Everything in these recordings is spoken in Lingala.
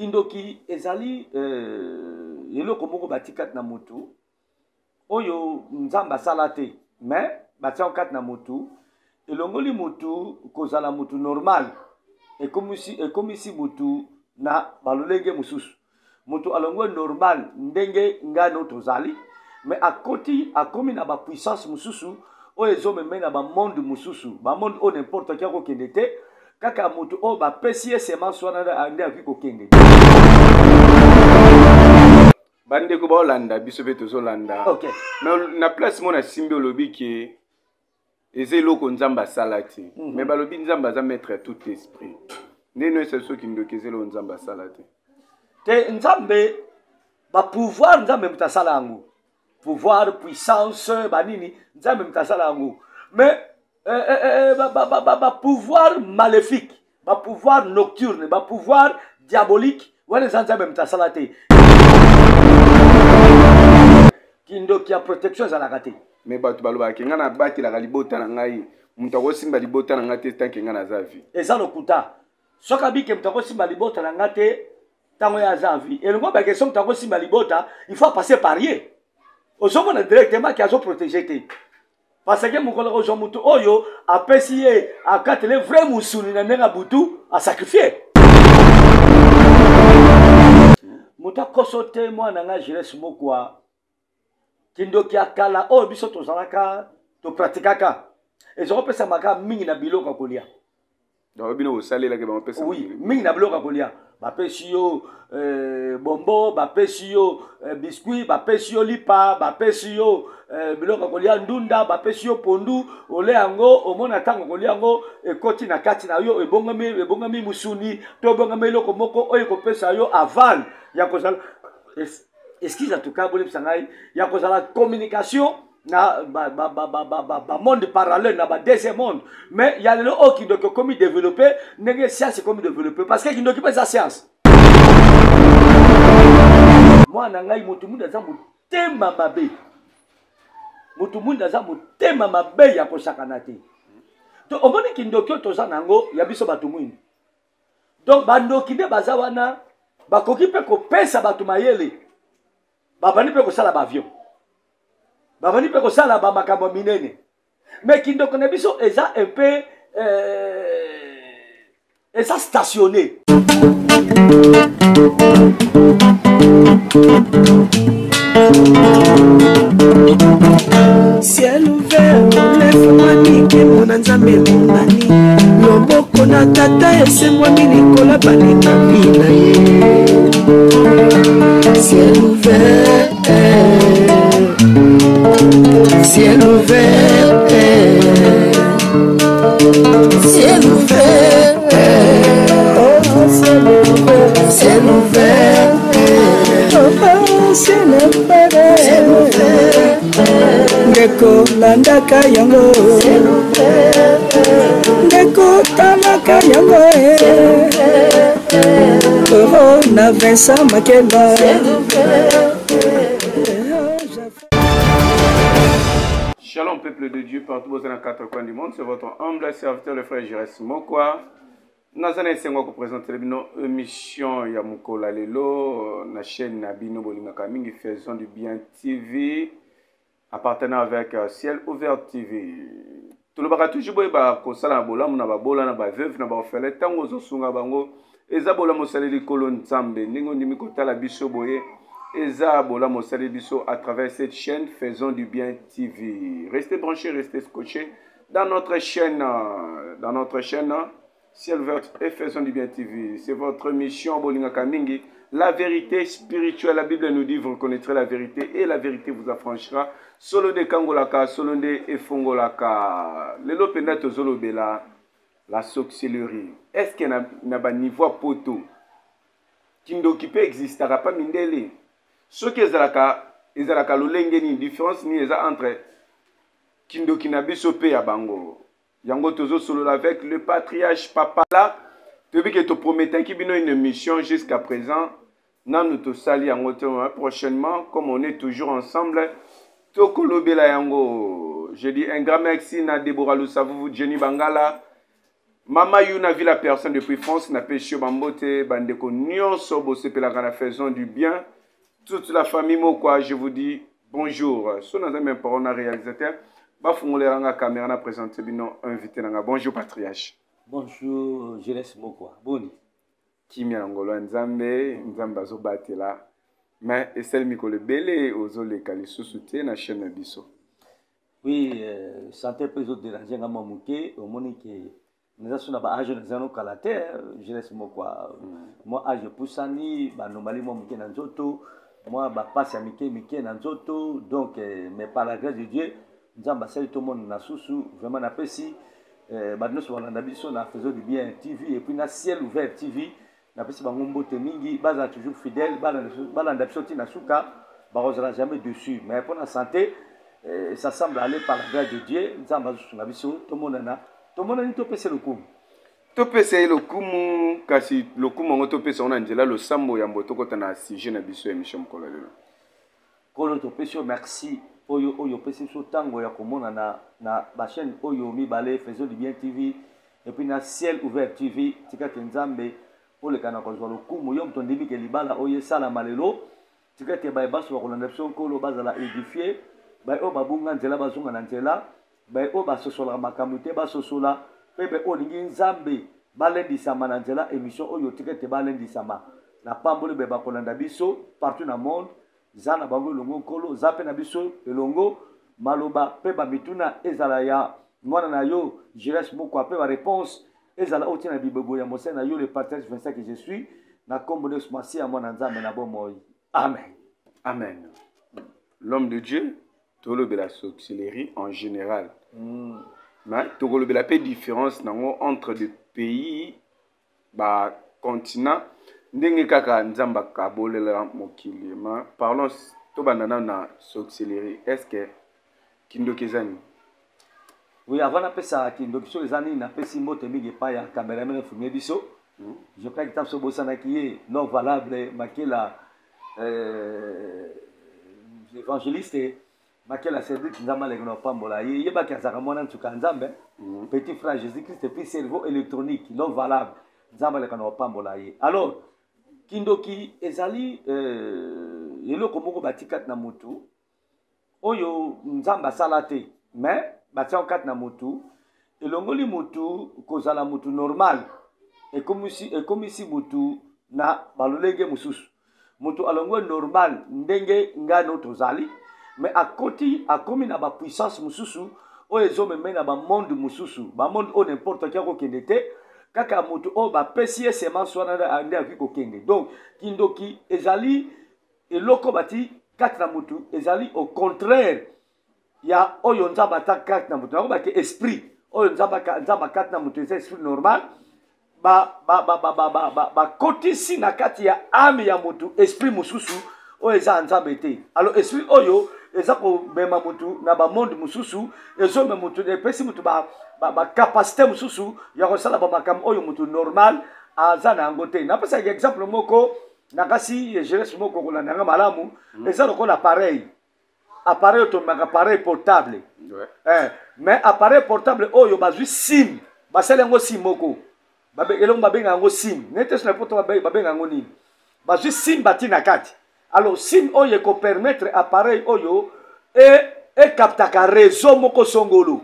Kindoki ezali euh, eloko moko batie kati na motu oyo Nzambe asala te, mais batia yango kati na motu, elongoli motu kozala motu normal, ekomisi, ekomisi motu na balolenge mosusu. Moto alongwe normal ndenge ngai no tozali, mais akoti akomi na bapuissance mosusu oyo ezomeme na bamonde mosusu, bamonde oyo n'importe qui akokende te, kaka moto oyo bapesi ye semence wana nde akoki kokende. Bandeko baolanda biso mpe tozolanda. Okay. Mais na place mo nasimbi olobi ke eza eloko Nzambe asala te. Mais balobi Nzambe aza maître ya tout esprit. Nde no esa soki ndoki eza eloko Nzambe asala te. Te, Nzambe bapouvoir, Nzambe moto asala yango, pouvoir, puissance, banini, Nzambe moto asala yango, mais bapouvoir maléfique, bapouvoir nocturne, bapouvoir diabolique, wana eza Nzambe moto asala te. Kindoki ya protection ezalaka te. Mais bato balobaka ke ngai nabatelaka libota na ngai, moto akosimba libota na ngai te tant que ngai naza vie. Eza lokuta. Soki abike moto akosimba libota na ngai te ntango ye aza vie, elongo bakestion moto akosimba libota, il faut passer par ye. Ozomona directement ke azoprotege te, parce que mokolo akozwa moto oyo apesi ye akatele vrai mosuni na ndenge ya butu asakrifie moto akoso te. Mwana nga Jires Mokwa, kindoki ya kala oyo biso tozalaka topratikaka ezokopesa mingi na biloko ya kolia. Donc bino bosalelaki bango pesa? Oui, mingi na biloko ya kolia. Bapesi yo bombo, bapesi yo biscuit, bapesi yo lipa, bapesi yo biloko ya kolia, ndunda, bapesi yo pondu, olia yango, omona ntango kolia yango ekoti na kati na yo, ebongami, ebongami musuni to ebongami eloko moko oyo ekopesa yo aval ya kozala, excuse en tout cas, bolebisa ngai, ya kozala communication na bamonde parallèle, na badeuxième monde. Mais ya lelo oyo kindoki ekomi développé ndenge science ekomi développé, parce que kindoki mpe eza science. Mwana ngai, motu mwindu aza motema mabe, motu mwindu aza motema mabe ya kosakana te. To omoni kindoki oyo toza na yango ya biso bato mwindu, donc bandoki nde baza wana, bakoki mpe kopesa bato mayele, babandi mpe kosala baavion, babandi mpe kosala bamakambo ya minene. Mais kindoko na biso eza un peu eza stationné. Ciel ouvert efungwami, nkembo na Nzambe emonani, loboko na Tata esembwami likolo balingami na ye. Ciel ouvert, ciel ouvert, ciel ouvert, oh, ciel ouvert, ciel ouvert, oh, ciel ouvert, ciel ouvert. Ndeko, landaka yango, ndeko, talaka yango, oh, na Vincent Makeba. Shalom peuple de Dieu partout dans les quatre coins du monde, c'est votre humble serviteur le frère Jires Mokwa. Naza na esengo ya kopresentele bino émission ya mokolo ya lelo na chaîne na bino bolingaka mingi, Faisons du Bien TV, appartenant avec Ciel Ouvert TV. Tolobaka toujours boyeba kosala na bolamu na babola, na baveuve, na baorphelin. Ntango ozosunga bango eza bolamu osaleli Nkolo Nzambe. Ndenge ondimi kotala biso boye eza bolamu osaleli biso à travers cette chaîne Faisons du Bien TV. Restez branchés, restez scotchés dans notre chaîne, dans notre chaîne Ciel Vert et Faisons du Bien TV. C'est votre mission bolingaka mingi, la vérité spirituelle. La Bible nous dit: vous reconnaîtrez la vérité et la vérité vous affranchira. Solo nde kangolaka, solo nde efongolaka. Lelo mpenza tozolobela la sorcellerie. Est ce que na baniveau ya poto kindoki mpe existaka pa mindele? Soki ezalaka, ezalaka lolenge nini? Différence nini eza entre kindoki na biso mpe ya bango? Yango tozosolola avec le patriarche Papala. Toyebi ke toprometaki bino une émission, jusqu'à présent nanu tosali yango te. Prochainement, comme on est toujours ensemble, tokolobela yango. Je dis un grand merci na Deborah Lusavuvu, Jenny Bangala. Mama Yuna Villa personne depuis France napesi yo bambote bandeko nyonso bosepelaka na faisons du bien toute la famille Mokwa je vous dis bonjour so naza même parole na réalisateur bafungolela nga caméra na présente bino invité na nga bonjour patriarche bonjour Jeunesse Mokwa boni kimia na ngolo ya nzambe nzambe azobatela mais esali mikolo ebele ozoleka lisusu te na chaîne na biso oui euh, santé mpe ezoderange nga mwa moke omoni ke naza so na baage naza no kala te jeunesse mokwa mwa age epusani banomali mwa moke na nzoto mwa bapasi ya mike mike na nzoto donc euh, mais par la grâce de dieu nzambe asali tomona na susu vraiment napesi eh, bato nyonso balanda biso na faisons du bien tv et puis na ciel ouvert tv napesi bango mbote mingi bazala toujours fidèle balanda biso ntina suka bakozala jamais dessus mais mpo na santé eh, ça semble aller par la grâce de dieu nzambe azosunga biso tomonana tomonani topesa lokumu topesa ye lokumu kasi lokumu yango topesa yango na nzela losambo yambo tokɔta na sujet na biso ya émission mokolo lelo Nkolo topesi yo merci oyo oyo opesi biso ntango ya komonana na bachaîne oyo mibale faisons du bien tv epuis na ciel ouvert tv tika te nzambe oleka na kozwa lokumu yo moto ondimi ke libala oyo esalama lelo tika te baye banso bakolanda biso nkolo bazala édifie baye oyo babunga nzela bazonga na nzela baye oyo basosolaka makambo te basosola mpe baye oyo olingi nzambe balendisama na nzela émission oyo tika ete balendisama napamboli baye bakolanda biso partout na monde za na bango elongo nkolo za mpe na biso elongo maloba mpe bamituna ezala ya mwana na yo Jules Mokwa mpe bareponse ezala oyo tina bibebo ya mosali na yo le partage 25 que je suis na nkombo na yesu masiya mwana nzambe na bomoi amen amen l'homme de dieu tolobela sorcellerie en général mm. mais tokolobela mpe différence nango entre de pays ba continent ndenge kaka nzambe akabolela mokili ma parlons tobanda nano na sorcellerie est ce que kindoki eza nini oui avant napesa kindoki soki eza nini napesi mbote mingi epai ya cameraman afilme biso hmm. je crois que ntango bosanaki ye non valable makela euh, évangéliste Makela Cedric Nzambe aleki na kopambola ye yebaki azalaka mwana nsuka ya Nzambe mm. petit frère Jésus Christ et puis cerveau électronique non valable Nzambe aleka na kopambola ye alors kindoki ezali euh, eloko moko batie kati na mutu oyo Nzambe asala te mais batia yango kati na mutu elongoli mutu kozala mutu normal ekomisi, ekomisi mutu na balolenge mosusu moto alongwe normal ndenge ngai no tozali mais akoti akomi na bapuissance mosusu oyo ezomeme na bamonde mosusu bamonde oyo n'importe ki akokende te kaka moto oyo bapesi ye semence wana nde akoki kokende donc kindoki ezali eloko bati kati na motu ezali au contraire ya oyo nzambe ata kati na moto yango bake esprit oyo nzambe akati na moto eza esprit normal bakotisi na kati ya ame ya moto esprit mosusu oyo eza ya nzambe te alors esprit oyo eza komema motu na bamonde mosusu ezomema motu epesi motu bacapacité ba, ba mosusu ya kosala bamakambo oyo motu normal aza na yango te napesaki exemple moko nakasi jeunesse moko kolanda yanga malamu eza lokola appareil appareil oyo tomemaka appareil portable ouais. eh, mais appareil portable oyo bazwi sim basali yango sim moko eloko babenga yango sim nete so na poto babenga yango nini bazwi sim bati na kati alors sim oyo ekopermettre appareil oyo ekaptaka e réseau moko songolo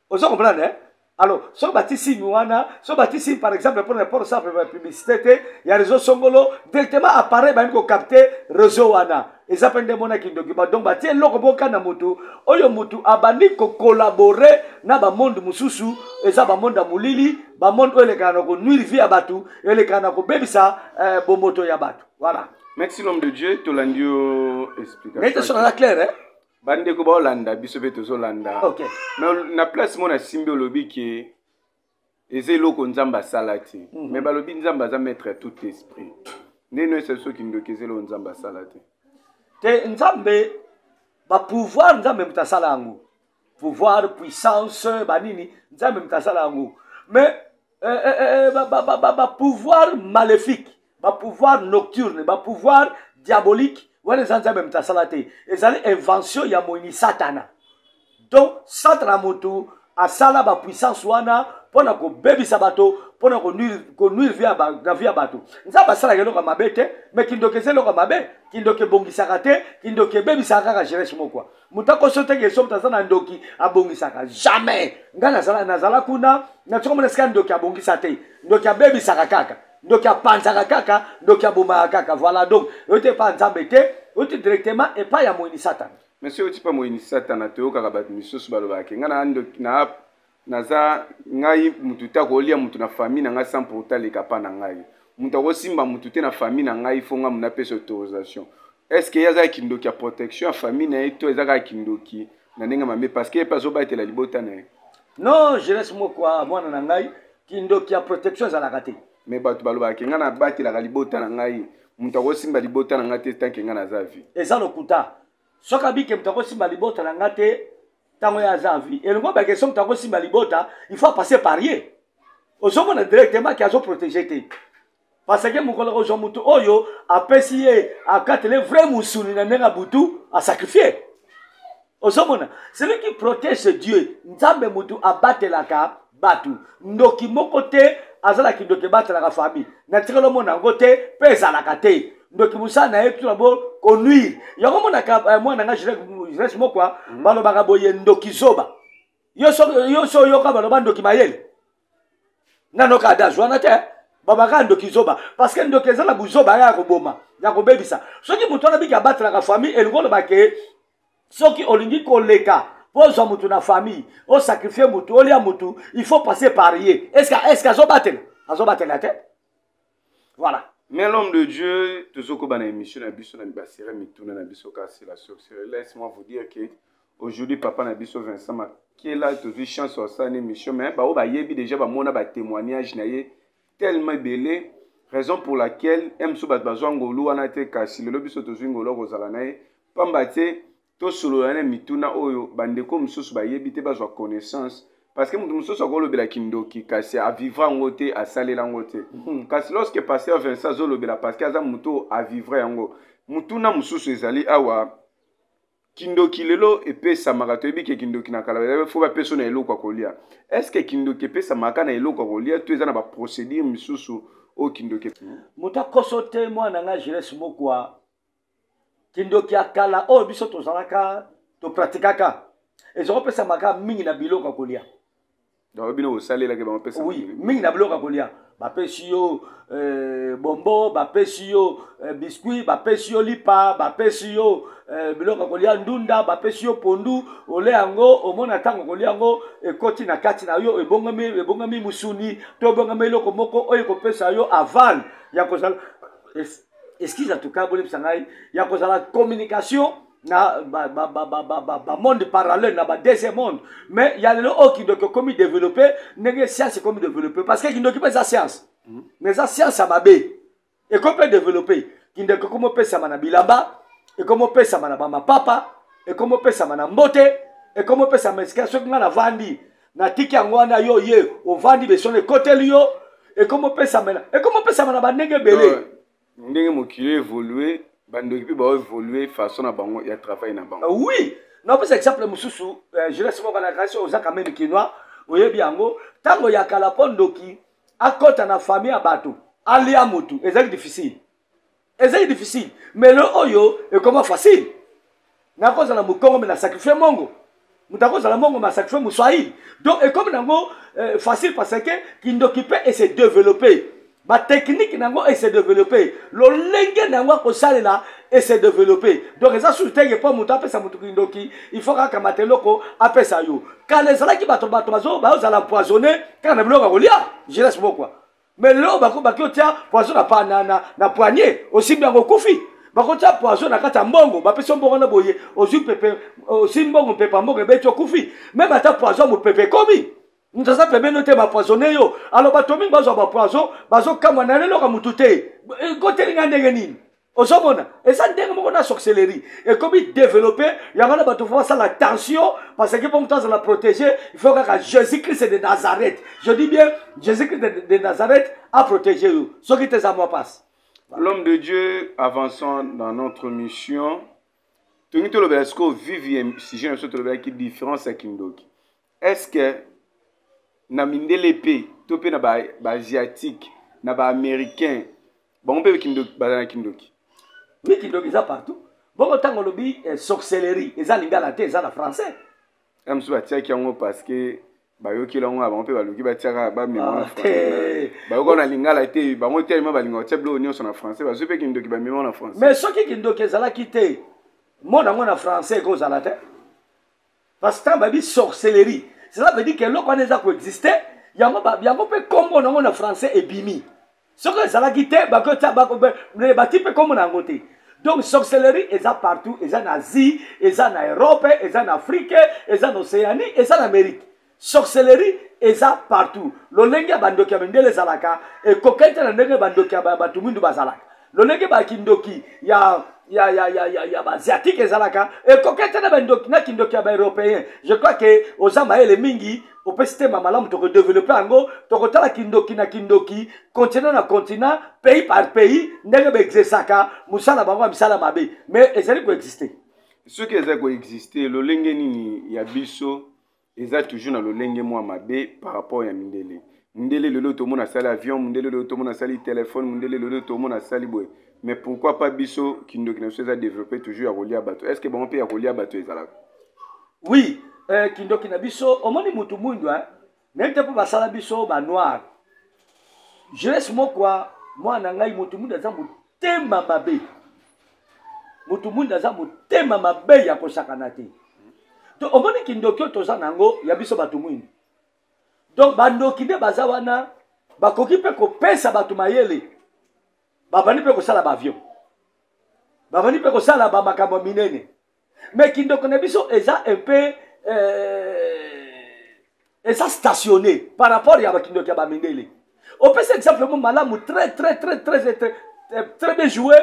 ozo comprendre eh? alors soki bati signe wana soki bati signe par exemple mpona n'importe ça publicité te ya réseau songolo directement appareil bayemi kokapte réseau wana eza mpe nde mona kindoki donc batie eloko boka na motu oyo motu abandi kokolabore na bamonde mosusu eza bamonde ya molili bamonde oyo elekaka na konuire vie ya bato elekaka na kobebisa eh, bomoto ya bato voilà merci l'homme de dieu tolandi yo explication nete soki aza claire eh? bandeko baolanda biso mpe tozolanda okay. Mais na place mona simbi olobi ke eza eloko nzambe asala te mm -hmm. mais balobi nzambe aza maître ya tout esprit nde noyesa biso kindoki eza eloko nzambe asala te te nzambe bapouvoir nzambe moto asala yango pouvoir puissance banini nzambe moto asala yango mais eh, eh, eh, bapouvoir maléfique bapouvoir nocturne bapouvoir diabolique wana eza nzambe moto asala te ezali invention ya moyini satana donc satana motu Asala bapuissance wana mpo na kobebisa bato, mpo na konuire na vie ya bato. Nzambe asalaka eloko ya mabe te, me kindoki eza eloko ya mabe. Kindoki ebongisaka te, kindoki ebebisaka kaka. Jeunesse mokwa moto akoso teke so moto aza na ndoki abongisaka jamais. Ngai nazala kuna, natikomona esika ndoki abongisa te. Ndoki abebisaka kaka, ndoki apanzaka kaka, ndoki abomaka kaka. Voilà, donc oyo te epai ya Nzambe te, oyo te directement epai ya moyini Satana. Mais soki oti mpa moyini Satana, toyokaka bato misusu balobaka ke ngai na naza ngai mutu te akolia mutu na famille na ngai sans pourtant aleka mpa na ngai. Moto akosimba mutu te na famille na ngai, fo ngai mutu napesa autorisation. Est ce que ye aza kindoki ya protection ya famille na ye to eza kaka kindoki na ndenge mabe, parce que ye mpe azobatela libota na ye? Non, jeunesse moko, mwana na ngai, kindoki ya protection ezalaka te. Mais bato balobaka ke ngai nabatelaka libota na ngai, moto akosimba libota na ngai te tant que ngai naza vie. Eza lokuta. Soki abike moto akosimba libota na ngai te ntango ye aza vie, elingo bakestion moto akosimba libota, il faut passer par ye. Ozomona directement ke azoprotege te, parce que mokolo kozwa motu oyo apesi ye akatele vrai mosuni na ndenge ya butu asacrifie. Ozomona, celui qui protège, Dieu. Nzambe motu abatelaka bato. Ndoki moko te azalaki ndoki ebatelaka famille. Natikala omona yango te, mpe ezalaka te. Ndoki mosala na ye tuna bo konuire. Yango omonaka mwana nga jeunesse mokwa, balobaka boye: ndoki zoba. Yo so oyoka baloba ndoki mayele? Nanoka adage wana te. Babaka ndoki zoba parce que ndoki eza na buzoba ya koboma, ya kobebisa. Soki moto wana biki abatelaka famille, elingi oloba ke soki olingi koleka mpo ozwa motu na famille, osacrifie motu, olia motu, il faut passer par ye. Est ce que azobatela? Azobatela te. Voilà. Mais l'homme de Dieu, tozokoba na émission na biso na basere mituna na biso kasi la sorcellerie. Laisse-moi vous dire que aujourd'hui, papa na biso Vincent Makela, tozwi chance osala na émission, mais bao bayebi déjà, bamona batémoignage na ye tellement ebele, raison pour laquelle mosusu bato bazwa ngolu wana te. Kasi lelo biso tozwi ngolu ya kozala na ye, pamba te tosolola na mituna oyo bandeko mosusu bayebi te, bazwa connaissance, parce que moto mosusu akolobela kindoki kasi avivre yango te, asalela yango te. Kasi lorsque pasteur Vincent azolobela, parce que aza moto oyo avivre yango. Motuna mosusu ezali awa: kindoki lelo epesamaka, toyebi ke kindoki na kala fo bapesa na eloko ya kolia. Est ce que kindoki epesamaka na eloko ya kolia to eza na baprocédure misusu oyo kindoki? Moto akoso te, mwana nga jeunesse mokwa. Kindoki ya kala oyo biso tozalaka topratikaka ezokopesamaka mingi na biloko ya kolia. Donc bino bosalelaki bango pesa? Oui, mingi na biloko ya kolia. Bapesi yo bombo, bapesi yo biscuit, bapesi yo lipa, bapesi yo biloko ya kolia, ndunda, bapesi yo pondu, olia yango. Omona ntango kolia yango ekoti na kati na yo, ebongami, ebongami musuni to ebongami eloko moko oyo ekopesa yo aval ya kozala, excuse en tout cas, bolebisa ngai, ya kozala communication na bamonde parallèle, na badeuxième monde. Mais ya lelo oyo, kindoki okomi développé ndenge science ekomi développé, parce que kindoki mpe eza science, mais eza science ya mabe. Ekomi mpe développé. Kindoki ekomi opesama na bilamba, ekomi opesama na bamapapa, ekomi opesama na mbote, ekomi opesama esika soki ngai navandi, natiki yango wana, yo ye ovandi, besono ekoteli yo. Ekomi opesama na bandenge ebele. Ndenge mokili évolue, bandoki mpe baoévolue façon na bango ya travail na bango. Oui, napesa exemple mosusu. Jeunesse moko na kasi oza quand même kinois, oyebi yango. Ntango ya kala, mpo ndoki akɔta na famille ya bato, alia motu, ezalaki difficile, ezalaki difficile. Mais lelo oyo ekoma facile. Nakozala mokongo me na sacrifie mongo, moto akozala mongo me asacrifie moswahili. Donc ekomi nango facile parce que kindoki mpe ese développé, batechnique nango ese développé, lolenge nango akosalela ese développé. Donc eza susu tenge mpo moto apesa moto kindoki, il faut kaka mata eloko apesa yo. Kala ezalaki bato bazozala empoisonné kaka na biloko ya kolia, jeunesse mokwa. Mais lelo baki otia poison na poignet, osimbi yango, okufi. Bakotia poison na kati ya mbongo, bapesi yo mbongo na boye, ozwi pepe, osimbi mbongo, mpepa mbongo ebeti, okufi. Même ata poison mopepe ekomi, moto aza pembeni te, bapoisonne yo. Alors bato mingi bazwa bapoison, bazokamwa na leloka motu te, ekotelinga ndenge nini. Ozomona eza ndenge moko na sorcellerie ekomi développé. Yango na bato fo basala attention, parce que mpo moto azala protégé, il faut kaka Jésus Christ de Nazareth, je dis bien Jésus Christ de Nazareth, aprotégé yo. Soki te, eza mwa pasi. L'homme de Dieu, avançons dans notre mission. Tolingi tolobela sikoyo vive sujet na biso. Tolobelaki différence ya kindoki. Est ce que na mindele mpe to mpe na baasiatique ba na baaméricain, bango mpe bazala na kindoki? Oui, kindoki eza partout. Bongo ntango olobi sorcellerie, eza lingala te, eza na français. Ya mosusu batiaki yango parce que bayokeli yango na bango mpe baluki batiaka bamema na français. Bayoka na lingala te, bango telema balinga kotia biloko nyonso na français, bazwi mpe kindoki, bamema na français. Mais soki kindoki ezalaki te, mona yango na français ekozala te, parce que ntango bayebi sorcellerie, cela veut dire que eloko wana eza koexiste. Yango yango mpe nkombo nango na français ebimi. Soki ezalaki te, bati mpe nkombo na yango te. Donc sorcellerie eza partout, eza na Asie, eza na Europe, eza na Afrique, eza na Océanie, eza na Amérique. Sorcellerie eza partout. Lolenge ya bandoki ya mindele ezalaka ekokani te na ndenge bandoki ya bato mwindu bazalaka. Lolenge bakindoki ya baasiatique ezalaka ekokani te na bandoki na kindoki ya baeuropéen. Je crois que oza mayele mingi, opesi tema malamu, tokodévelopper yango, tokotala kindoki na kindoki, continent na continent, pays par pays, ndenge baexerçaka mosala bango ya misala mabe. Mais ezali koexiste. Soki eza koexiste, lolenge nini ya biso eza toujours na lolenge mwa mabe par rapport ya mindele? Mindele lelo tomona asali avion, mindele lelo tomona asali telefone, mindele lelo tomona asali boye, mais pourquoi pas biso kindoki na biso eza développé toujours ya kolia bato? Est ce que bango mpe ya kolia bato ezalaka? Oui, kindoki na biso, omoni mutu mwindu, hein? Nayebi te mpo basala biso banoir. Jeunesse mokwa, mwana ngai, mutu mwindu aza motema mabe. Mutu mwindu aza motema mabe ya kosakana te. To omoni kindoki oyo toza nango ya biso bato mwindu, donc bandoki nde baza wana, bakoki mpe kopesa bato mayele, babandi mpe kosala baavion, babandi mpe kosala bamakambo ya minene. Mais kindoko na biso eza un peu eza stationné par rapport ya bakindoki ya bamindele. Opesa exemple mo malamu, très très très très très très bien joué.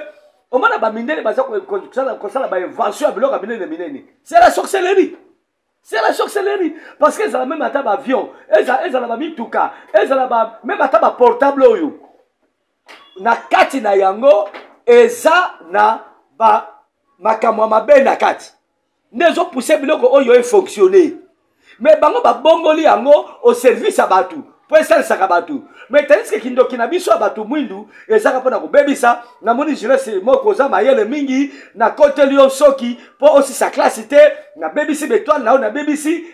Omona bamindele baza kosala bainvention ya biloko ya minene minene, c'est la sorcellerie, c'est la sorcellerie, parce que ezala même ata baavion, ezala bamituka, ezala même ata baportable oyo, na kati na yango eza na ba makambo ya mabe na kati nde ezopousser biloko oyo efonctionne. Mais bango babongoli yango au service ya bato mpo esalisaka bato. Mais tandis que kindoki na biso ya bato mwindu ezaka mpona kobebisa. Namoni jeunesse moko oza mayele mingi, nakoteli yo soki mpo osisa classe te, nabebisi betoile na yo, nabebisi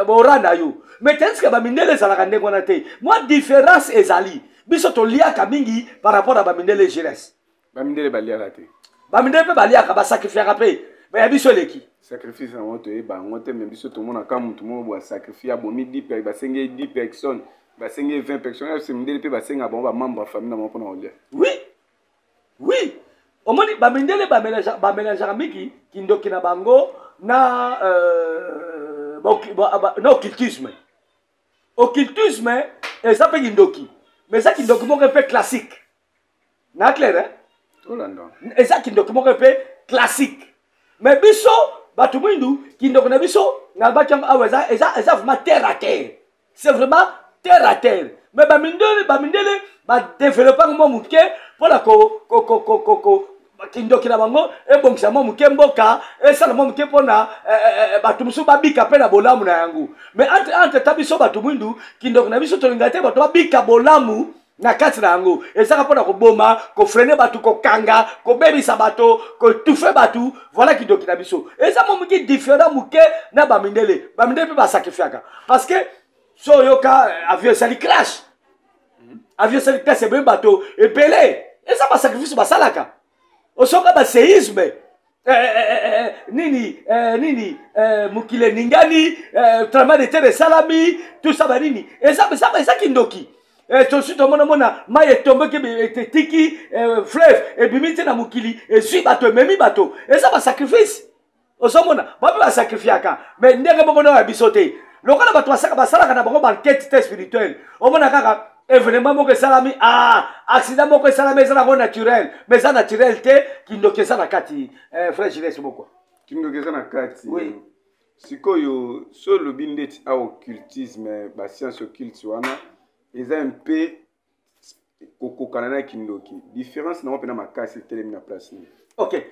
bora na yo. Mais tandis que bamindele ezalaka ndenge wana te. Mwa différence ezali, biso toliaka mingi par rapport na bamindele, jeunesse. Bamindele baliaka te? Bamindele mpe baliaka, basacrifiaka mpe, mais ya biso eleki. Sacrifice yango toyeba yango te, mais biso tomonaka motu moko boye asacrifie, abomi 10, basengi ye 10 personnes, basengi ye 20 personnes. Ese mindele mpe basenga bango bamembre ya famille na bango mpona kolia? Oui, omoni bamindele bamélangeaka mingi kindoki na bango na occultisme. Occultisme eza mpe kindoki, mais eza kindoki moko mpe classique na clair, hein? Tolanda. Eza kindoki moko mpe classique, mais biso bato mwindu, kindoki na biso nalobaki yango awa, eza vraiment terre à terre, c'est vraiment terre à terre. Mais bamindele badéveloppaka mwa moke mpona kindoki na bango ebongisa mwa moke mboka, esala mwa moke mpona bato mosusu babika mpe na bolamu na yango. Mais entre ta biso bato mwindu, kindoki na biso tolinga te bato babika bolamu na kati na yango. Ezaka mpona koboma, kofreiner bato, kokanga, kobebisa bato, koétouffer bato. Voilà kindoki na biso eza mwa moke différent moke na bamindele. Bamindele mpe basacrifiaka, parce que so oyoka avion esali crash, avion esali crash, eboyi bato ebele, eza basacrifice basalaka. Osoka baséisme, nini nini, mokili eningani, tremblement de terre esalami, tout ça, banini, eza kindoki. Tosi tomonamona mai etomboki, etiki fleuve, ebimi te na mokili, ezwi bato, ememi bato, eza basacrifice. Ozomona bape basacrifiaka, mais ndenge moko na ya biso te. Lokola bato basalaka na bango baenquête te spirituelle, omona kaka événement moko esalami, ah, accident moko esalami, eza nango naturel, mais eza naturel te, kindoki eza na kati. Frère Gilles moko. Kindoki eza na kati. Oui. Sikoyo so olobi ndeti a occultisme, bascience occulte wana eza mpe kokokana na kindoki, différence nango mpena makasi etelemi na place nini? Ok,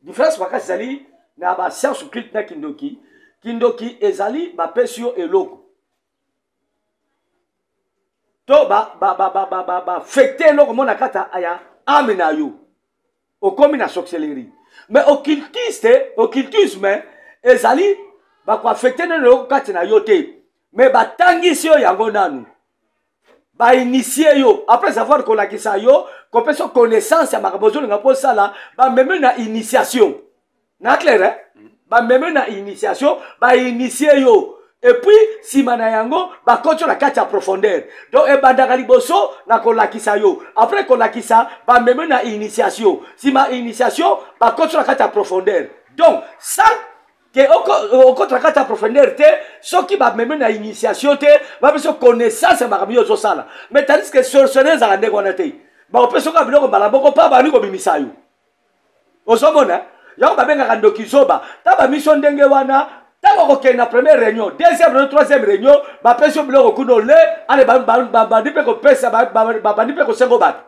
différence makasi ezali na bascience occulte na kindoki. Kindoki ezali bapesi yo eloko to bafekte ba, ba, ba, ba, ba, ba eloko mona kati ya ame na yo, okomi na sorcellerie. Mais occultiste, occultisme ezali bakoaffecte nano eloko kati na yo te, mais batangisi yo yango nanu, bainitie yo. Après avoir kolakisa yo, kopesa connaissance ya makambo ozolinga mpo osala, bamemi na initiation na clair, eh? Bamemi na initiation, bainitie yo, et puis nsima na yango bakoti na kati ya profondeur. Donc ebandaka liboso na kolakisa yo, après kolakisa bamemi na initiation, nsima initiation bakoti na kati ya profondeur. Donc sans ke okota kati ya profondeur te soki bamemi na initiation te, bapesi connaissance ya makambo yo ozosala. Mais tandis que sorcellerie ezalaka ndenge wana te, bakopesa oka biloko mbala moko mpa bandi kobimisa yo. Ozomona, yango babengaka ndoki zoba. Ta bamiso ndenge wana, ntango okokende na première réunion, deuxième réunion, troisième réunion, bapesi yo biloko kuna ole ale, babandi mpe kopesa, babandi mpe kosengo bato.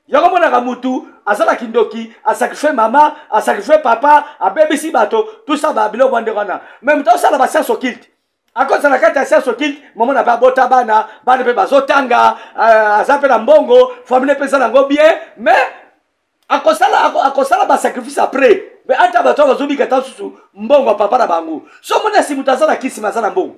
Yango omonaka mutu aza kindoki, asacrifie mama, asacrifie papa, abebisi bato, tout ça, babiloko wana ndenge wana. Mais moto asala bascience occulte, akozala na kati ya science occulte, momona mpe abota bana, bana mpe bazotanga, aza mpe na mbongo, famille mpe eza nango bien, mais akosala basacrifice après. Mais ata bato oyo bazobika ta susu mbongo ya papa na bango, so omoni asi moto aza na kisima, aza na mbongo,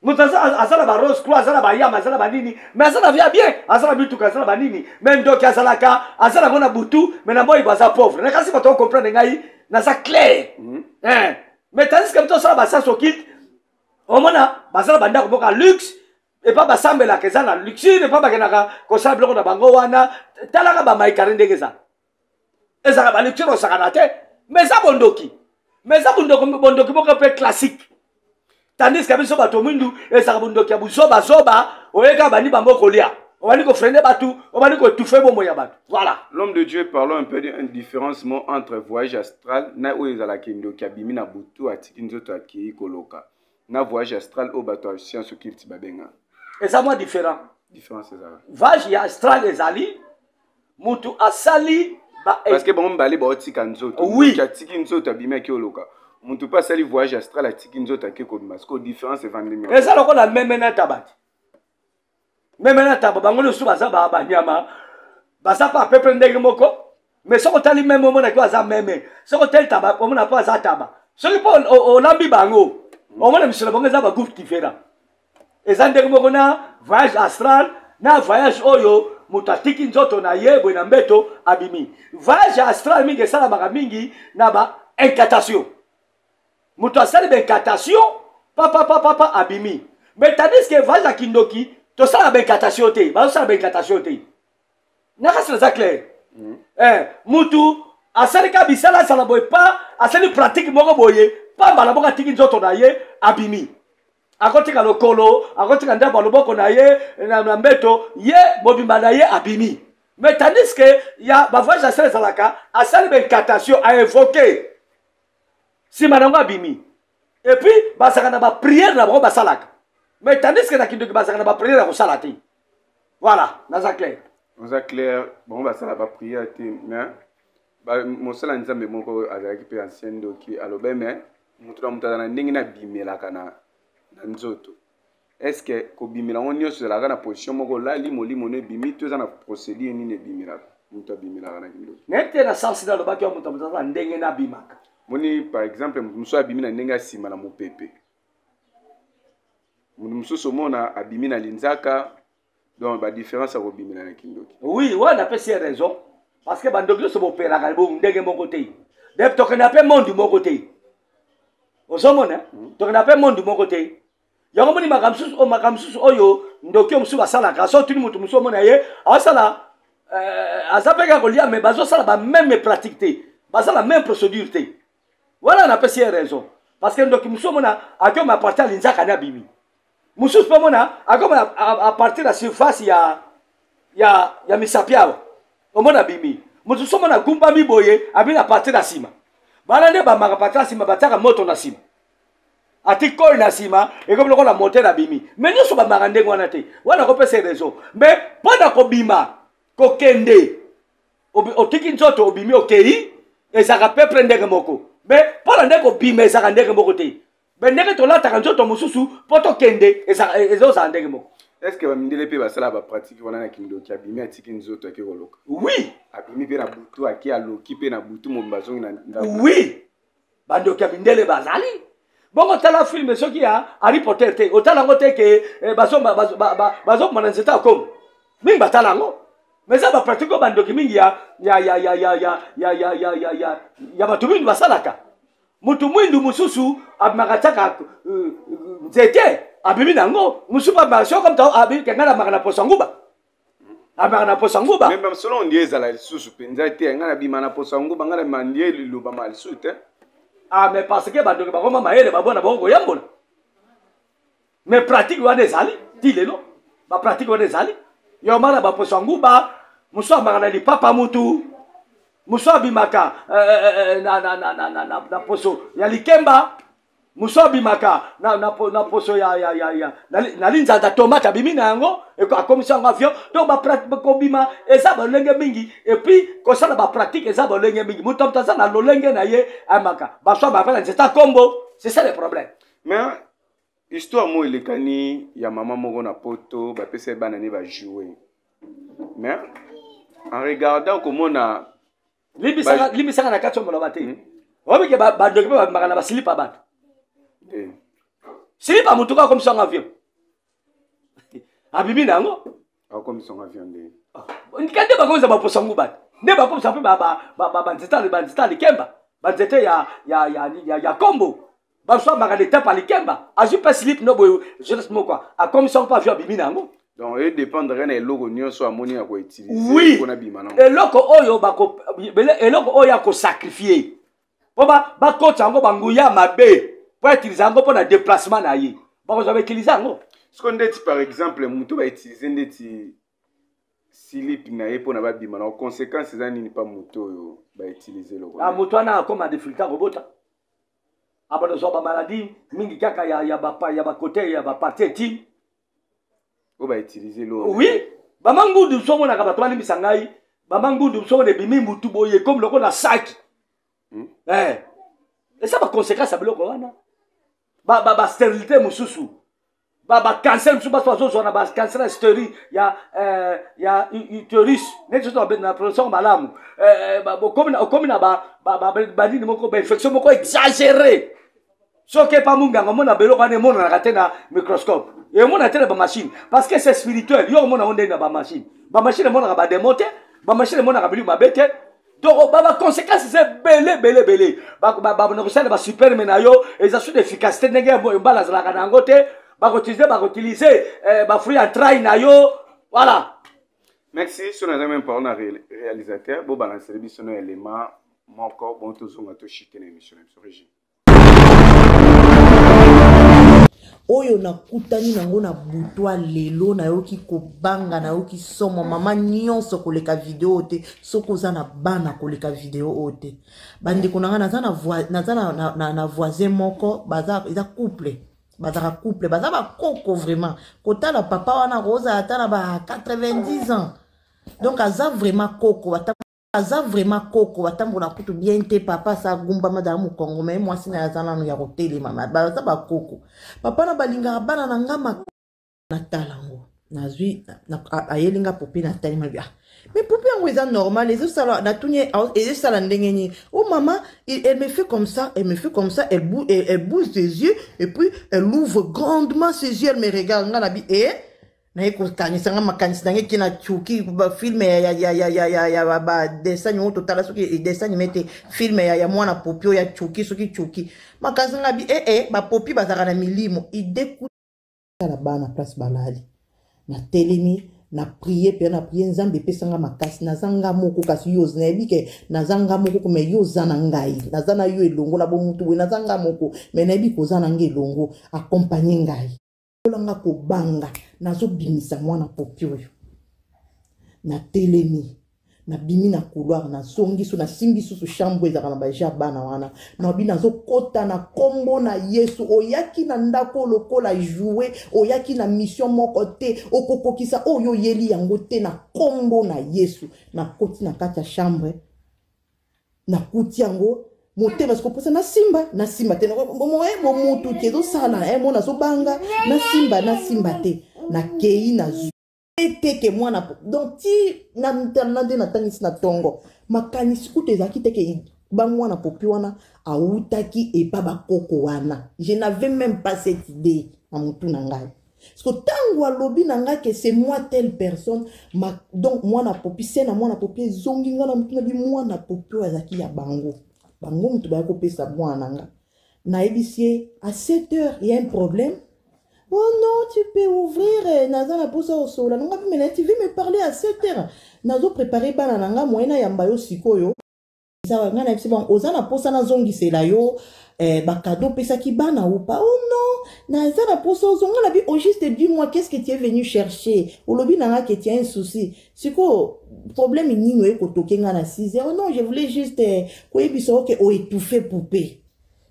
moto aza na barose croix, aza na bayama, aza na banini, mais aza na via bien, aza na mituka, aza na banini. Mais ndoki azalaka aza nango na butu, mais na moi aza pauvre. Nakasi bato ocomprendre ngai, naza clair. Eh. Mais tandis que moto osala bascience occulte, omona baza na bandako moko ya luxe, epa basambelaka eza na luxure, epa bakendaka kosala biloko na bango wana. Talaka bamaikare ndenge eza, ezalaka baluxure osakana te, mais eza bondoki, mais eza bondoki moko mpe classique. Tandis que biso bato mwindu ezalaka bondoki ya buzobazoba, oyeka bandi bango kolia, obandi kofreiner bato, obandi koétouffer bomoi ya bato. Voilà. L'homme de Dieu, parlons un peu d'une différence mo entre voyage astral na oyo ezalaka ndoki abimi na butu, atiki nzoto, akei koloka, na voyage astral oyo bato ya science occulte babenga. Eza mwa différent. Différence ezalaka? Voyage ya astral ezali mutu asali ba parce que bango mibale baotika nzoto. Oui. Ndoki atiki nzoto, abimi, ake oloka. Motu mpe asali voyage astral, atiki nzoto, ake kobima. Siko différence evandi? Eza lokola meme na taba ti, meme na taba, bango nyonso baza banyama, baza pa pepe ndenge moko. Mais soki otali meme, omonaki aza meme. Soki otali taba, omona mpo aza taba. Soki mpo olambi bango, omona misolo bango eza bagroupe différent. Eza ndenge moko na voyage astral na voyage oyo moto atiki nzoto na ye boye na mbeto, abimi. Voyage astral mingi esalamaka mingi na ba incantation. Moto asali ba incantation, papapapapa, abimi. Mais tandis que voyage ya kindoki, tosala ba incantation te, bazosala ba incantation te. Nakasi naza clair? Eh, mutu asali ka bisala, asala boye pa asali pratique moko boye pa, mbala moko atiki nzoto na ye, abimi, akotika lokolo, akotika ndambo ya loboko na ye na mbeto, ye mobimba na ye abimi. Mais tandis que ya bavoyage asali ezalaka asali baincantation, aévoke, nsima nango abimi. Et puis bazalaka na baprière na bango basalaka, mais tandis que na kindoki bazalaka na baprière ya kosala te. Voilà, naza clair? Oza clair. Bango basala baprière te, mais mosala Nzambe moko azalaki mpe ancien ndoki alobe, mais moto na moto aza na ndenge na abimelaka na nzoto. Est ce que kobimela yango nyonso ezalaka na position moko, olali, molimo no ebimi, to eza na procédure nini ebimelaka, moto abimelaka na kindoki? Nayebi te na sens na alobaki ya moto aza na ndenge na abimaka. Moni, par exemple, moto mosusu abimi na ndenge ya nsima na mopepe, moto mosusu omona abimi na linzaka. Donc badifférence ya kobimela na kindoki. Oui, wana napesi ye raison, parce que bandoki nyonso bopelaka bongo ndenge moko te. De tokenda mpe monde moko te, ozomona? Tokenda mpe monde moko te. Yango moni makambo mosusu oyo ndoki oyo mosusu basalaka, so otuni moto mosusu, omona ye aosala, aza mpe kaka kolia, mais bazosala bameme pratique te, basala même procédure te. Wana napesi ye raison, parce que ndoki mosusu omona akoma à partir ya linzaka ni abimi, mosusu mpe omona akoma à partir ya surface ya misapi awa, omona abimi. Mosusu omona agumbami boye, abimi à partir ya nsima. Bana nde bamaka partir ya nsima, batiaka moto na nsima, ati kole na nsima, ekomi lokola moteur, abimi. Mais nyonso bamaka ndenge wana te. Wana kopesa raison. Mais mpo na kobima, kokende, otiki nzoto, obimi, okei, ezalaka peuple ndenge moko. Mais mpo na ndenge kobima ezalaka ndenge moko te, me ndenge tolataka nzoto mosusu mpo tokende ezozala ndenge moko. Est ce que bamindele mpe basala bapratique wana na kindoki? Abimi, atiki nzoto, ake koloka? Oui. Abimi mpe na butu, ake aloki mpe na butu mobimba, azongi na ndako? Oui, bandoki ya mindele bazali bongo. Tala film soki ya Harry Potter te, otala yango te ke eh, bazokoma na nzete ya kongo mingi, batala yango. Mais eza bapratique oyo bandoki mingi ya ya ya ya ya ya ya ya ya ya ya ya bato mingi basalaka. Motu mwindu mosusu abimaka, tiaka euh, nzete, abimi na yango. Mosusu mpe abimaka soko moto abimi, ngai nabimaka na poso ya nguba, abimaka na poso ya nguba. Mais basolo ndie ezala lisusu mpenza te. Ngai nabima na poso ya nguba, ngai nabima ndie lilobama lisusu te. Ah, mais parce que bandoki bakoma mayele, babona bango koyambola. Mais pratique wana ezali ti lelo, bapratique wana ezali. Yo mara baposo ya nguba, mosusu abimaka na lipapa, mutu mosusu abimaka eh, eh, eh, na, na, na, na, na, na, na poso ya likemba, mosusu abimaka na, na, na poso ya, ya, ya, ya na, na linzanza tomate, abimi na yango, akomisi yango avion. Donc kobima eza balolenge mingi, et puis kosala bapratique eza balolenge mingi. Moto moto aza na lolenge na ye amaka. Baso abimaka na nzete ya kombo, c'est ça le problème. Mais histoire moko elekani ya mama moko na Poto, bapesa ye bana ne bajoue, mais en regardant komona Limbisaka na kati ya moloba te. Obike bandoki mpe babimaka na basilipa bato, silipa motu kaka komisanga avion, abimi na yango. Akomisanga avion nde? Ka nde bakomisa baposa ngo bato, nde bakomisa mpe banzete ya likemba, banzete ya kombo. Baswambaka letape ya likemba, azwi mpe slip no boye, jeunesse moko akomisa ngo mpe avion, abimi na yango. Donc edépendre na eloko nyonso amoni ya koutilize. Oui. Mpona bima nango. Eloko oyo bako, eloko oyo akosacrifie mpo bakotisa yango banguya mabe, mpo autilize yango mpo na déplacement na ye, bakozwa bautilize yango. Siko ndeti par exemple moto bautilize ndeti slip na ye mpona babima na, conséquence eza nini mpa moto oyo bautilize eloko? Ah, moto wana akoma difficulté akobota, abanda kozwa bamaladi mingi kaka ya bakote ya bapartie intime. Oyo bautilize eloko? Oui, bamangundu mosu omonaka, bato balimbisa ngai, bamangundu mosu omona ebimi mutu boye comme lokola saki. Eh. Eza baconséquence ya biloko wana, bastérilité mosusu, bacancer mosusu baso bazozwa na bacancer ya stéri ya utérus, neti soki na prononciation malamu. Okomi na banini moko, bainfection moko exagéré. Soki epa munganga, omona biloko wana emonanaka te na microscope, emona te na bamachine, parce que c'est spirituel. Yo omona ngo ndenge na bamachine? Bamachine emonaka bademo te, bamachine emonaka biloko mabe te. Donc baconséquence eza ebele ebele ebele. Na kosala basperme na yo eza su d'efficacité ndenge mbala azalaka na yango te. Bakoutilize bafruit ya trai na yo, voilà. Merci. So naza même parole na réalisateur, bobalancele biso na élément moko bon, tozonga toshite na émission na biso, régime. Oyo nakutani nango na butwa lelo, nayoki kobanga, nayoki somo. Mama nyonso koleka video te, soki oza na bana koleka video oyo te. Bandeko na ngai, naza na, naza na, na, na, na voisin moko, baza eza couple, bazaka couple, baza bakoko vraiment. Kotala papa wana kozala ata na ba 90 ans, donc aza vraiment koko, aza vraiment koko, batambola kutu bien te. Papa asa agumbama dala mokongo, me mwasi na ye aza nanu ya kotelema. Baza bakoko, papa na balingaka bana na nga. Natala yango, nazwi, ayeli nga poupée, natali mabi: "Ah, mais poupée yango eza normal, ezosala." Natuni: "Ezosala ndenge nini?" "Oh maman, elle me fait comme ça, elle me fait comme ça, elle bouge ses yeux et puis elle ouvre grandement ses yeux, elle me regarde." Nga nabi eh, naye kokanisa nga makanisi nange eke na Turquie, bafilm ya badessin animé totala, soki dessin animé te, film ya mwana poupée oyo ya Turquie, soki Turquie. Makanisi nga bi ee eh, bapoupée bazalaka na milimo ide na bana place balali. Natelemi na prie mpe na prie, Nzambe epesanga makasi. Naza nga moko, kasi yo nayebi ke naza nga moko, me yo oza na ngai, naza na yo elongo na bomutu boye. Naza nga moko, me nayebi koza na nga elongo, akompagne ngai. Olanga kobanga, nazobimisa mwana poupée oyo. Natelemi, nabimi na couloir, nazongi so, nasimbi susu chambre ezalaka na baja bana wana, nabi: "Nazokɔta na nkombo na Yesu. Oyaki na ndako lokola jouet, oyaki na mission moko te, okokokisa oyo oyeli yango te, na nkombo na Yesu." Nakoti na kati ya chambre, nakuti yango. Motema sikoposa nasimba, nasimba te, bomotu te, ezosala eh, mo nazobanga, nasimba, nasimba te, nakei nazwi te ke mwana. Donc ti na nde natangisi na ntongo, makanisi kutu ezalaki te ke bamwana popi wana awutaki epa bakoko wana. Je n'avais même pas cette idée na motu na ngai. Parce que ntango alobi na ngai ke c'est moi telle personne ma, donc mwana popi se na mwana popi ezongi ngai na motu na bi mwana popi oyo azalaki ya bango, bango moto baya kopesa mwana na nga. Nayebisi ye à 7 heures, il y a un problème. Oh non, tu peux ouvrir, naza na posa osola nanga mpe mena, tu veux me parler à 7 heures, nazo préparer bana na nga, moye nayamba yo sikoyo. Ngai nayebisi bango, oza na posa nazongisela yo eh, bacadeau opesaki bana ou pas? Oh non, naza na posa ozonga na bi. Au juste, dis-moi, qu'est-ce que tu es venu chercher? Olobi na nga ke tu as un souci. Sikoyo problème nini oye kotoke nga na 6 heures? Oh non, je voulais juste eh, koyebisa oke oétouffe poupée.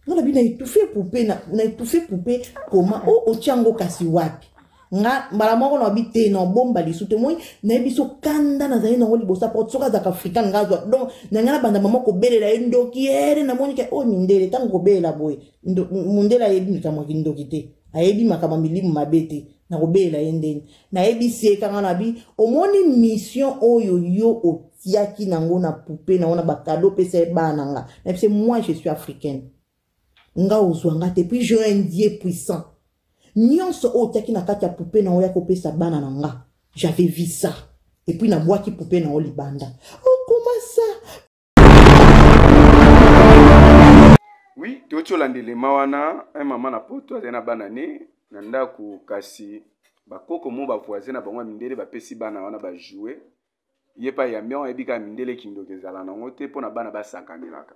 Nga na bi na étouffe poupée? Na étouffe poupée comment? O otia yango kasi wapi? Nga mbala moko na bi te, na bomba lisu te. Moi nayebi so kanda nazali nango liboso ya porte. Soki azalaka africain, nga azwa. Donc na ngai nabanda mama kobelela ye ndoki ere. Namoni ke oyo mindele, ntango kobelela boye, mondele ayebi makambo ya kindoki te, ayebi makambo ya milimu mabe te. Nakobelela ye ndeni? Nayebisi ye kanga na bi, omoni mission oyo yo otiaki nango na poupée nango na bacadeau opesa ye bana na nga. Nayebisi ye, moi je suis africaine, nga ozwa nga te, puis j'ai un Dieu puissant. Nyonso oyo otiaki na kati ya poupée na oyo ya kopesa bana na nga, j'avais vu ça. Et puis nabwaki poupée na yo libanda. Oh, comment ça? Oui, toyoti olanda elema wana. Un mama na poto azali na bana ne na ndako, kasi bakoko mo bavoisin na bango ya mindele bapesi bana wana bajoue. Ye mpe ayambi yango, ayebi kaka mindele, kindoki ezala nango te mpo na bana basakanelaka.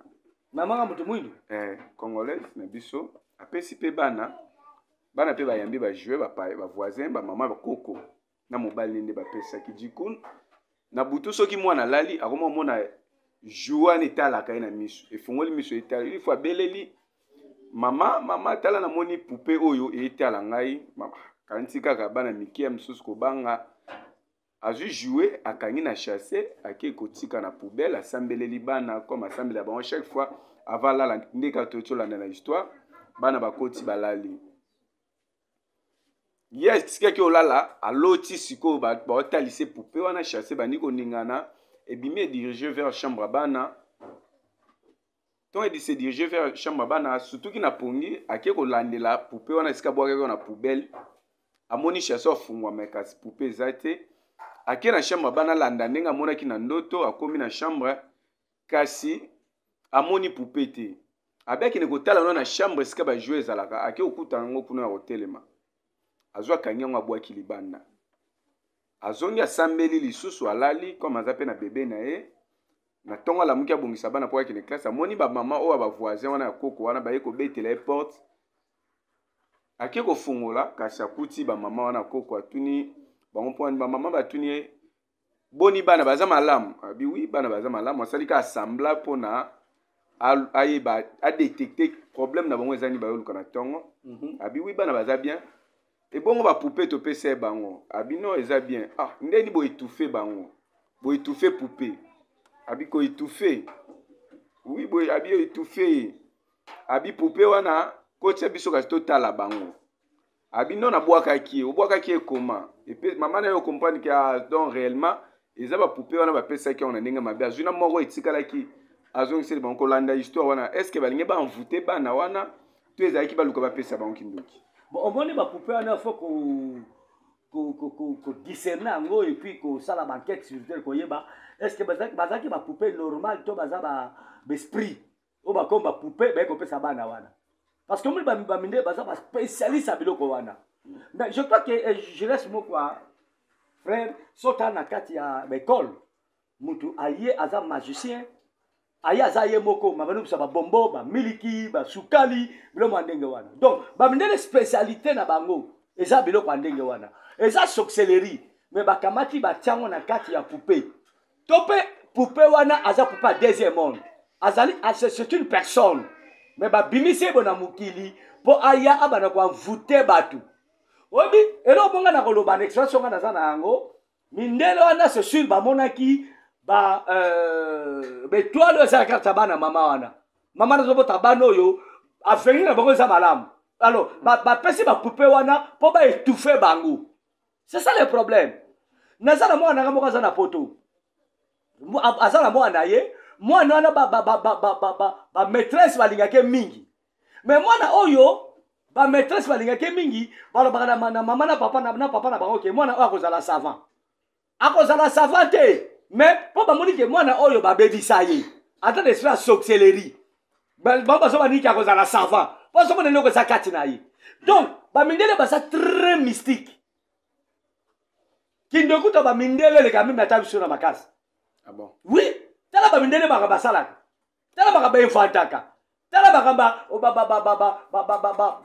Mama nga moto mwindu. Eh, congolaise na biso apesi mpe bana, bana mpe bayambi bajoue, bavoisin, bamama, bakoko na mobali nde bapesaki. Dikun na butu, soki mwana alali, akoma omona joue wana etalaka ye na miso, efungoli miso, etala. Une fois abeleli mama: "Mama, tala, namoni poupée oyo etala ngai." Mama kanisi kaka bana mike ya mosusu kobanga. Azwi joue, akangi na chasse, ake kotika na poubelle. Asambeleli bana comme asambela bango chaque fois avant alala. Nde kaka toyoti olanda na histoire, bana bakoti, balali. Ye atikaki olala, aloti sikoyo baotalise poupée wana chasse, bandi koningana, ebimi, edirige vers chambre ya bana. Ntongo edi se dirige vers chambre ya bana, asutuki na pongi, ake kolandela poupée wana esika abwakaki na poubelle. Amoni chasse afungwama, kasi poupée eza te. Ake na chambre ya bana, alanda ndenge amonaki na ndoto. Akomi na chambre, kasi amoni poupée te. Abe akende kotala wana na chambre esika bajoue ezalaka, ake kokuta yango kuna ya kotelema. Azwi, akangi yango, abwaki libanda. Azongi, asambeli lisusu, alali. Comme aza mpe na bebe na ye, na ntongo alamuki, abongisa bana mpo akende classe. Amoni bamama oyo ya bavoisin wana ya koko wana baye kobetela ye porte. Ake kofungola, kasi akuti bamama wana koko. Atuni bango mpo bamama batuni ye: "Boni, bana baza malamu?" Abi: "Oui, bana baza malamu." Asali ka assembla mpona ayeba adétecte problème na bango eza nini bayoluka na ntongo. Abi: "Oui, bana baza bien." "Ebongo bapoupée topesa ye bango?" Abi: "Non, eza bien." "Ah, ndeni boétouffe bango, boétouffe poupée?" Abi: "Koétouffe, oui." Boye abi: "Oétouffe ye?" Abi: "Poupée wana kotia biso kasi totala bango." Abi: "Non, nabwakaki ye." "Obwakaki ye koma?" Epe mama na ye ocomprendre ke ah, donc réellement eza bapoupée wana bapesaki yango na ndenge mabe. Azwi na moko etikalaki, azongiseli bango. Kolanda histoire wana, est ce que balingi baenvoûte bana wana to ezalaki baluka bapesa bango kindoki? Bon, omoni bapoupée wana, faut kodiscerne yango et puis kosala baenquête spirituelle, koyeba est ce que bazalaki bapoupée normale to baza baesprit oyo bakomi bapoupée baye kopesa bana wana. Parce que omoni, bamindele baza baspécialiste ya biloko wana. Mais je crois que je laisse moko, frère, sota na kati ya baekole, mutu aye aza magicien, aye aza ye moko mabanobisa babombo, bamiliki, basukali, biloko ya ndenge wana. Donc bamindele, spécialité na bango eza biloko ya ndenge wana, eza sorcellerie. Mais bakamati, batiango na kati ya poupée. To mpe poupée wana aza poupée ya deuxième monde, azali, c'est une personne, mais babimisi ye bo na mokili mpo aya abanda koenvoûter bato. Oyebi eloko bonga na koloba na expérience nga naza na yango, mindele wana, c'est sûr, bamonaki ba baétoile oyo ezalaka kati ya bana mama wana. Mama nazobota bana oyo avenir na bango eza malamu. Alors bapesi ba bapoupée wana mpo baétouffe bango. C'est ça le problème. Naza na mwana nanga moko aza na poto, aza na mwana ye, mwana wana bamaîtresse balingaki mingi. Mais mwana oyo bamaîtresse balingaki mingi, balobaka na mama na papa na papa na bango ke mwana oyo akozala savant. Akozala savant te, mais mpo bamoni ke mwana oyo babebisa ye, ata na esprit ya sorcellerie, bango bazoba niki akozala savant mpo azomona eloko eza kati na ye. Donc bamindele baza très mystique. Kindoki to bamindele eleka meme ata biso na makasi. Ah bon? Oui, tala bamindele makambo basalaka, tala makambo bainventaka, tala makambo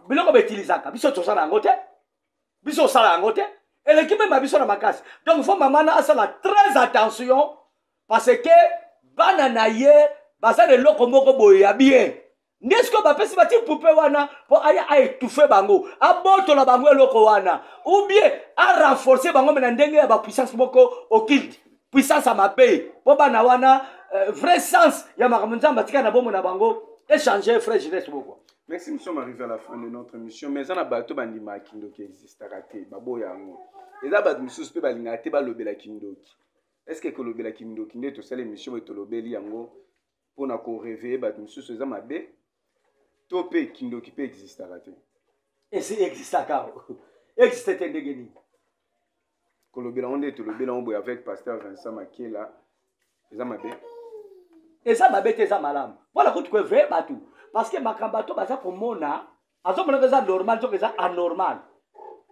biloko bautilisaka. Biso tosala yango te, biso osala yango te, eleki meme biso na makasi. Donc faut mama na asala très attention, parce que bana na ye baza na eloko moko boye ya bien. Nde sikoyo bapesi bati poupée wana mpo aya aétouffe bango, abotola bango eloko wana, ou bien arenforce bango me na ndenge ya bapuissance moko occulte, puissance ya mabe, mpo bana wana vrai sens ya makambo Nzambe atika na bomoi na bango échanger. Frère Jeunesse moko. Merci, nous sommes arrivés à la fin de notre émission. Mais eza na bato bandimaka kindoki existaka te, baboya yango. Eza bato mosusu mpe balingaka te balobela kindoki. Est ce que kolobela kindoki nde tosala émission oyo tolobeli yango mpona koréveiller bato mosusu eza mabe, to mpe kindoki mpe existaka te? Esi existaka, existe te ndenge nini? Kolobela yango nde tolobela yango boye avec pasteur Vincent Makela eza mabe? Eza mabe te, eza malamu mpona kutu koéveiller bato, parce que makambo bato baza komona, azomonaka eza normal, soki eza anormal,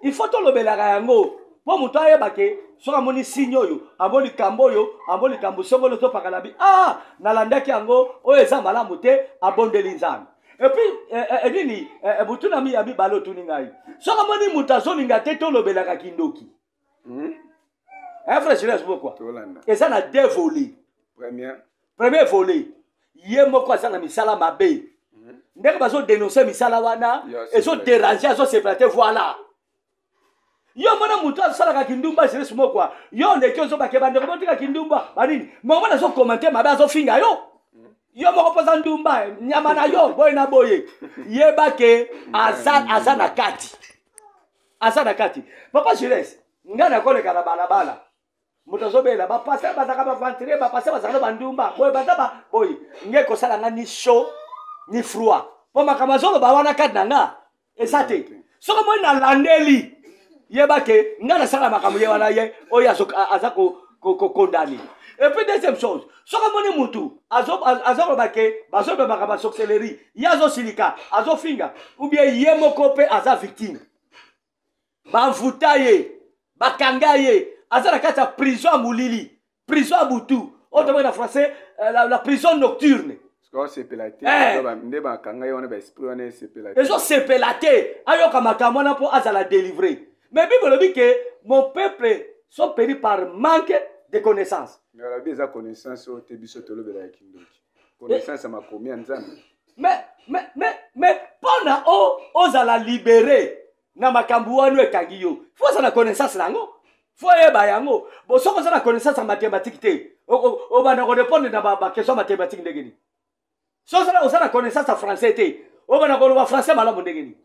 il faut tolobelaka yango mpo moto ayeba ke soki amoni signe oyo, amoni likambo oyo, amoni likambo songolo topakala bi, ah, nalandaki yango, oyo eza malamu te, abondeli Nzambe. Et puis nini, butuna mi ya mibale otuni ngai, soki amoni moto azolinga te tolobelaka kindoki. Un frère Jules pourquoi? Tolanda. Eza na deux volets. Première. Premier volet, ye moko aza na misala mabe, ndenge bazodénonce misala wana, ezodérange, azosepela te. Voilà, yo mona moto asalaka kindumba, Jeunesse mokwa, yo oleki ozobake bandeko botika kindumba banini, moko azocommenter mabe, azofinga yo, yo moko mpoza ndumba, nyama na yo boye na boye. Yeba ke aza na kati, aza na kati. Papa Jules, ngai nakoleka na balabala, moto azobela, bapasteur bazalaka baaventurier, bapasteur bazalaka na bandumba boye, baza ba boye, ngai kosala nga ni chaud ni froid, mpo makambo azoloba wana kati na nga eza te. Soki moi nalandeli, yeba ke ngai nasala makambo ye wana, ye oyo aza kokondamner. Et puis deuxième chose, soki omoni mutu azoloba ke bazoloba makambo ya sorcellerie, ye azosilika, azofinga, ou bien ye moko mpe aza victime, bavuta ye, bakanga ye, aza na kati ya prison ya molili, prison ya butu oyo tobengi na français la prison nocturne. Osepela te. Nde bakanga ye wana, baesprit wana esepela te. Ezosepela te ayoka makambo wana mpo azala délivré. Mais Bible elobi ke mon peuple sont péris par manque de connaissance. Mais alobi eza connaissance oyo te biso tolobela ya kindoki, connaissance ya makomi ya Nzambe. Mais mpona ozala libéré na makambo wana ekangi yo, faut ozala na connaissance na yango, faut oyeba yango. Bo soki oza na connaissance ya mathématique te, obanda korépondre na baquestion ya mathématique ndenge nini? So oza na connaissance ya français te, obanda koloba français malamu ndenge nini?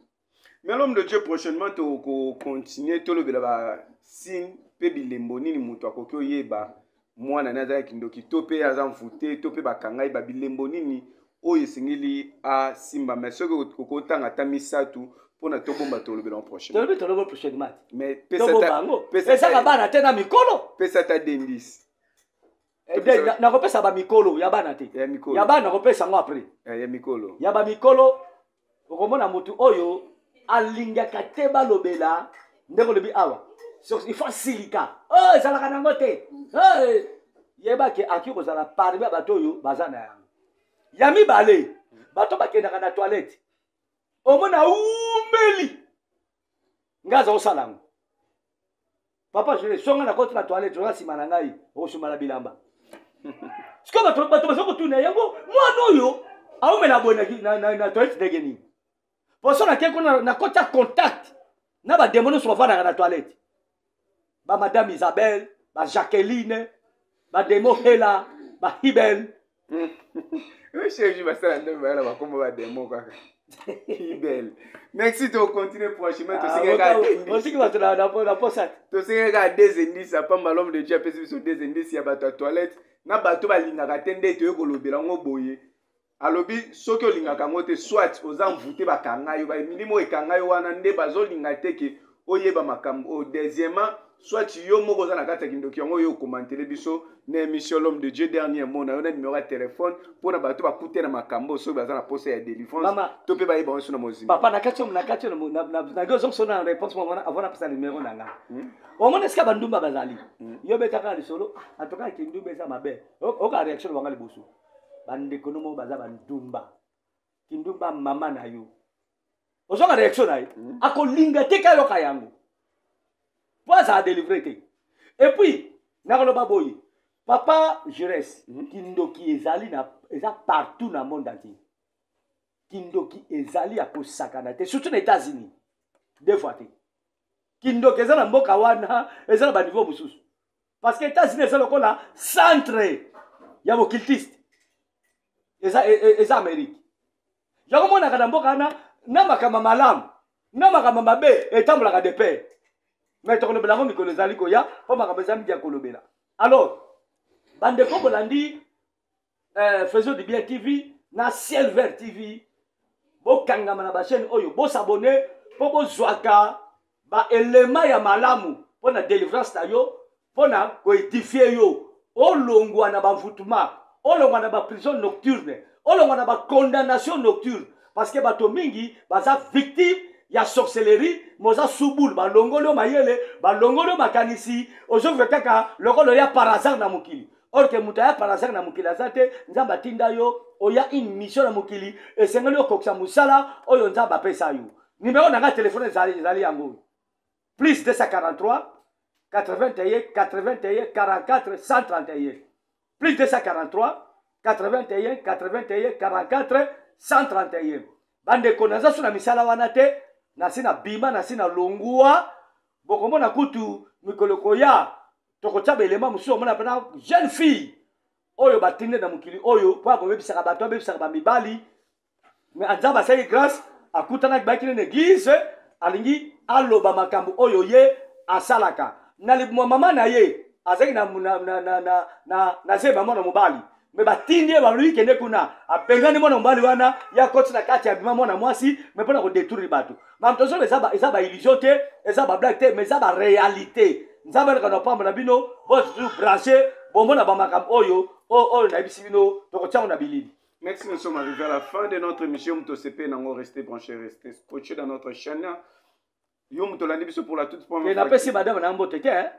Mais l'homme de Dieu, prochainement tokocontinue tolobela basigne mpe bilembo nini moto akoki oyeba mwana ne azalaki kindoki, to mpe aza mfute, to mpe bakanga ye, babilembo nini oyo esengeli asimba. Mais soki okotanga ata misato mpona tobomba, tolobela prochainement. Tolobi, tolobi prochainement. Mais tobomba yango, ezaka bana te na mikolo. Pesa ata dendis. Nakopesa bamikolo, ya bana te. Ya bana nakopesa yango après. Ya mikolo. Ya bamikolo, okomona motu oyo alingaka te balobela ndenge olobi awa, il faut asilika, oyo ezalaka nango te, yebake aki kozala parmi ya bato oyo baza na yango. Ya mibale, bato bakendaka na toilette, omona umeli, ngai aza kosala yango. Papa Jules, songa na koti na toilette, oza nsima na ngai, okosumala bilamba. Sikoyo bato baza kotuna yango, mwana oyo aumela boye na toilette ndenge nini? Poso nakei kuna, nakoti ya contact na bademo nyonso bavandaka na toilette, bamadame Isabelle, bajacqueline, bademo hela, bahibel. Chef basala nde baya na bakombo bademo kaka. Ibel, merci. Tocontinue prochainement. Tosengaki bato na posa. Tosengaki kaka deux indices apamba. L'homme de Dieu apesi biso deux indices ya bato ya toilette na bato balingaka te. Nde toye kolobela yango boye. Alobi soki olingaka yango te, soit oza mvute, bakanga yo, milimo ekanga yo wana nde bazolinga te ke oyeba makambo oyo. Deuxièmement, soit yo moko oza na kati ya kindoki. Yango oyo okomantele biso na émission. L'homme de Dieu, dernier mot na yo na numéro ya telefone mpona bato bakute na makambo, soki baza na posa ya délivrance to mpe bayeba yango so na mozima. Papa, na kati nagi ozongiso na réponse avant napesa numéro na nga. Omona esika bandumba bazali, yo betaka lisolo atoka kindumba eza mabe, oka réaction na bango liboso. Bandeko no moko baza bandumba, kindumba mama na yo, ozwaka réaction na ye, akolinga te kayoka yango mpo azala délivre te. Et puis nakoloba boye, papa Jires, kindoki ezali na, eza partout na monde entier. Kindoki ezali ya kosakana te, surtout na États-Unis. Deux fois te, kindoki eza na mboka wana, eza na baniveau mosusu, parce que États-Unis eza lokola centre ya bocultiste. Eza Amérique. Yango monaka na mboka wana, na makambo malamu na makambo mabe etambolaka de pair. Mais tokolobela yango mikolo ezali koya, mpo makambo eza mingi ya kolobela. Alors bandeko bolandi Faisons du bien TV na Ciel Vert TV, bokangama na bachaîne oyo, bosabone mpo bozwaka baelema ya malamu mpo na délivrance na yo, mpo na koédifier yo, olongwa na bamvutuma, olongwa na baprison nocturne, olongwa na bacondamnation nocturne, parce que bato mingi baza victime ya sorcellerie. Moza subulu, balongoli yo mayele, balongoli yo makanisi, ozovivre kaka lokola oya par hasard na mokili. Or ke moto aya par hasard na mokili aza te. Nzambe atinda yo oya une mission na mokili, esengeli okokisa mosala oyo Nzambe apesa yo. Numero na ngai telefone ezali yango: plus 243 81 81 44 131, plus 243 81 81 44 131. Bandeko, naza so na misala wana te, nasi na bima, nasi na longwa. Bokomona kutu mikolo koya, tokotia baelema mosusu. Omona mpena jeune fille oyo batinde na mokili oyo mpo akobebisaka bato, abebisaka bamibali, mais Nzambe asali grâce, akutanaki, bayaki na église, alingi aloba makambo oyo ye asalaka na libuma. Mama na ye azalaki na zeba mwana mobali, mais batindi ye, balobi kende kuna. Abengani mwana mobali wana, ya koti na kati ya bima mwana mwasi, mais mpona kodétruire bato. Makambo tozoloba eza baillusion te, eza bablague te, mais eza baréalité. Nzambe aleka na opambola bino. Bo toujours branché, bomona bamakambo oyo nayebisi bino, tokotiango na bilili. Merci, nous sommes arrivés à la fin de notre émission. Moto CP nango, restez branchés, restez scotchés dans notre chaîne. Yo moto olandi biso pour la toute première fois. Napesi madame na mbote te,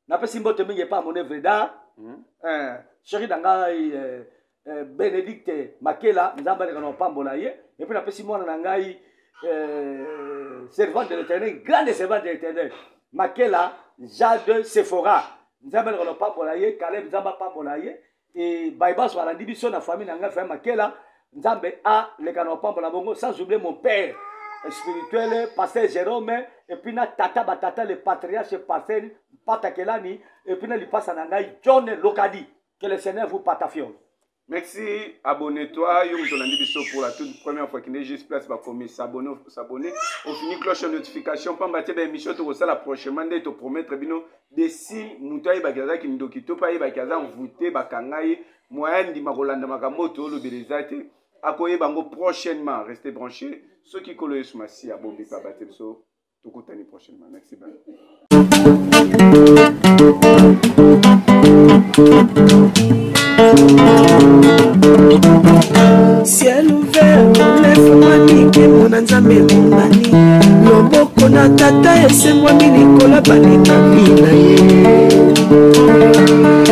napesi mbote mingi epa mon œuvre d'art, chéri na ngai Bénédicte Makela, Nzambe aleka na opambola ye. Et puis napesi mwana na ngai, servante de l'Éternel, grande servante de l'Éternel, Makela Jade Sephora, Nzambe aleka na opambola ye. Caleb, Nzambe apambola ye. E bayebaso balandi biso na famille na ngai, famille Makela, Nzambe aleka na opambola bongo. Sans oublier mon père spirituel, pasteur Jérôme, et puis na tata batata, le patriarche, pasteur Patakelani, et puis na lipasa na ngai John Lokadi. Que le Seigneur vous patafiole. Merci, abonne-toi. Yo moto olandi biso pour la toute première fois, kende juste place bakomi s'abonner, s'abonner. Ofini cloche ya notification, pamba te baémission tokosala prochainement nde topromettre bino des signes. Moto ayebaki azalaki ndoki to mpe ayebaki aza mvute, bakanga ye, moyen ndima kolanda makambo oyo toolobela eza te, akoyeba yango prochainement. Restez branché. Soki Nkolo Yesu Masiya abombi mpe abate biso, tokutani prochainement. Merci, bye. Ciel ouvert efungwami, nkembo na Nzambe emonani, loboko na Tata esembwami likolo balekami na ye.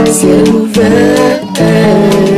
Ciel ouvert.